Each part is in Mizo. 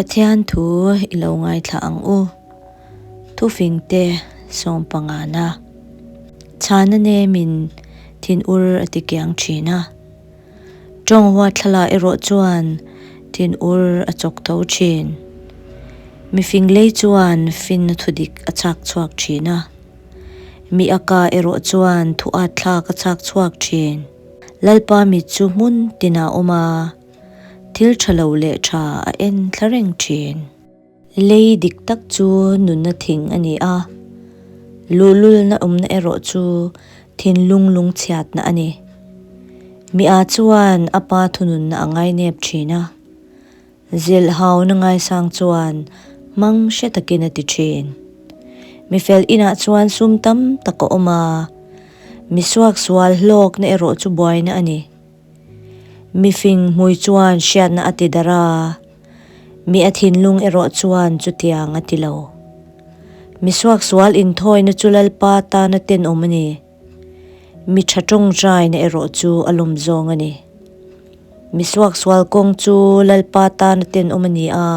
Pathian thu i lo ngaithla ang u. Thufingte sawmpangana chhana nemin thinur a ti kiang thin a. Tawng huatthlala erawh chuan thinur a chawk tho thin. Mifing lei chuan finna thudik a chhak chhuak thin a. Mi a ka erawh chuan thu at thlak a chhak chhuak thin. Lalpa mit chu hmun tinah a awm a, thil tha lo leh tha a en thla reng thin. Lei dik tak chu nunna thing a ni a, luhlulna awmna erawh chu thinlung lungchhiatna a ni. Mi a chuan a pa thununna a ngainep thin a. Zilhhauna ngaisang chuan hmang hre takin a ti thin. Mi fel inah chuan sum tam tak a awm a, mi suaksual hlawkna erawh chu buaina a ni. Mi fing hmui chuan hriatna a ti darh a, mi a thinlung erawh chuan chutiang a ti lo. Mi suaksual inthawina chu Lalpa tana tenawm a ni. Mi tha tawngtaina erawh chu a lawm zawng a ni. Mi suaksual kawng chu Lalpa tana tenawm a ni a,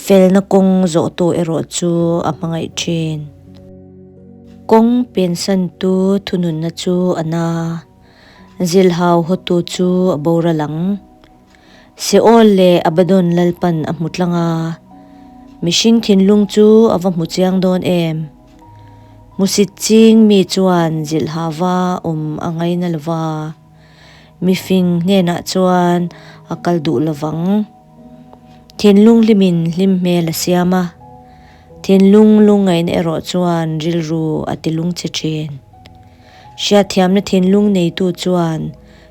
felna kawng zawhtu erawh chu a hmangaih thin. Kawng pensantu thununna chu a na, zilhau hawtu chu a boral ang. Seol leh Abaddon Lalpan a hmu tlang a, mihring thinlung chu a va hmu chiang dawn em? Hmusit ching mi chuan zilhhava awm a ngaina lo va, mifing hnenah chuan a kal duh lo vang. Thinlung hlimin hlim hmel a siam a, thinlung lungngaihna erawh chuan rilru a ti lungchhe thin. Hriatthiamna thinlung neitu chuan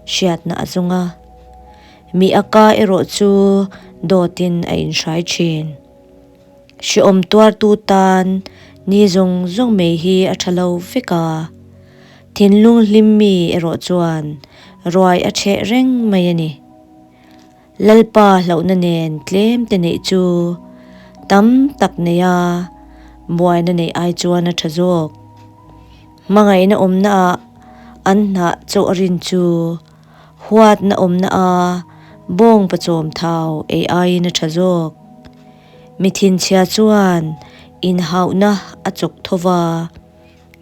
hriatna a zawng a, mi a ka erawh chu dawtin a inhrai thin. Hrehawm tuartu tan ni zawng zawng mai hi a tha lo vek a, thinlung hlim mi erawh chuan ruai a chheh reng mai a ni. Lalpa hlauhna nen tlem te neih chu tam tak nei a, buaina neih ai chuan a tha zawk. Hmangaihna awmna ah an hnah chauh a rin chu huatna awmna a bawng pachawm thau ei aiin a tha zawk. Mi thinchhia chuan inhauhna a chawk tho va,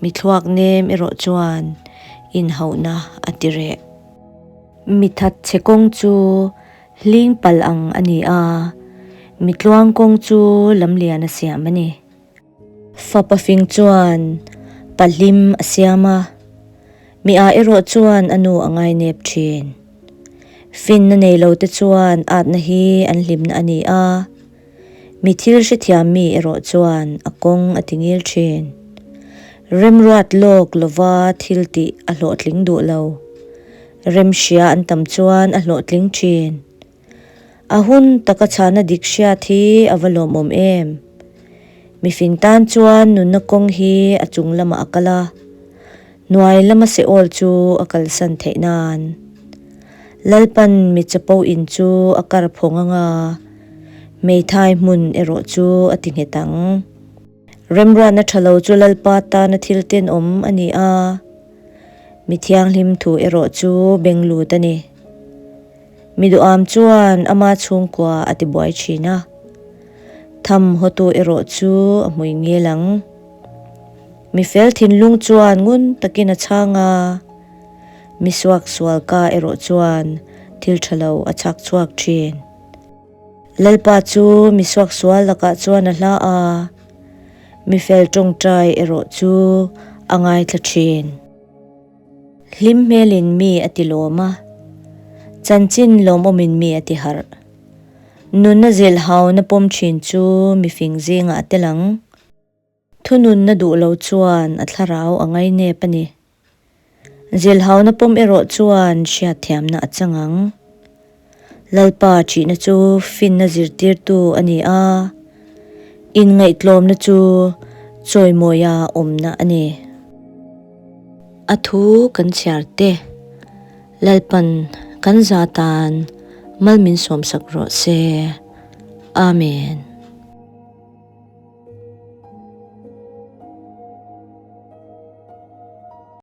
mi thluak nem erawh chuan inhauhna a ti reh. Mi thatchhe kawng chu hling palh ang a ni a, mi tluang kawng chu lamlian a siam a ni. Fapa fing chuan pa hlim a siam a, mi ah erawh chuan a nu a ngainep thin. Finna nei lo te chuan atna hi an hlimna a ni a, mi thil hrethiam mi erawh chuan a kawng a ti ngil thin. Remruat lawk lova thil tih a hlawhtling duh lo. Remhria an tam chuan a hlawhtling thin. A hun taka chhana dik hriat hi a va lawmawm em? Mifing tan chuan nunna kawng hi a chung lamah a kal a, hnuai lama seawl chu a kalsan theih nan. Lalpan mi chapo in chu a kar phawng anga, hmeithai hmun erawh chu a ti nghet ang. Remruatna tha lo chu Lalpa tana thil tenawm a ni a, mi thianghlim thu erawh chu benglut a ni. Mi duham chuan ama chhungkua a ti buai thin a, tham hawtu erawh chu a hmui ngil ang. Mi fel thinlung chuan ngun takin a chhang a, mi suaksual ka erawh chuan thil tha lo a chhak chhuak thin. Lalpa chu mi suaksual lakah chuan a hla a, mi fel tawngtai erawh chu a ngaithla thin. Hlim hmelin mi a ti lawm a, chanchin lawmawmin mi a ti harh. Nunna zilhhauna pawm thin chu mifing zingah a tel ang. Thununna duh lo chuan a thlarau a ngainep a ni. Zilhhauna pawm erawh chuan hriatthiamna a chang ang. Lalpa ṭihna chu finna zirtirtu a ni a, inngaihtlawmna chu chawimawia awmna a ni. A thu kan chhiar te, Lalpan kan za tan mal min sawmsak rawh se. Amen.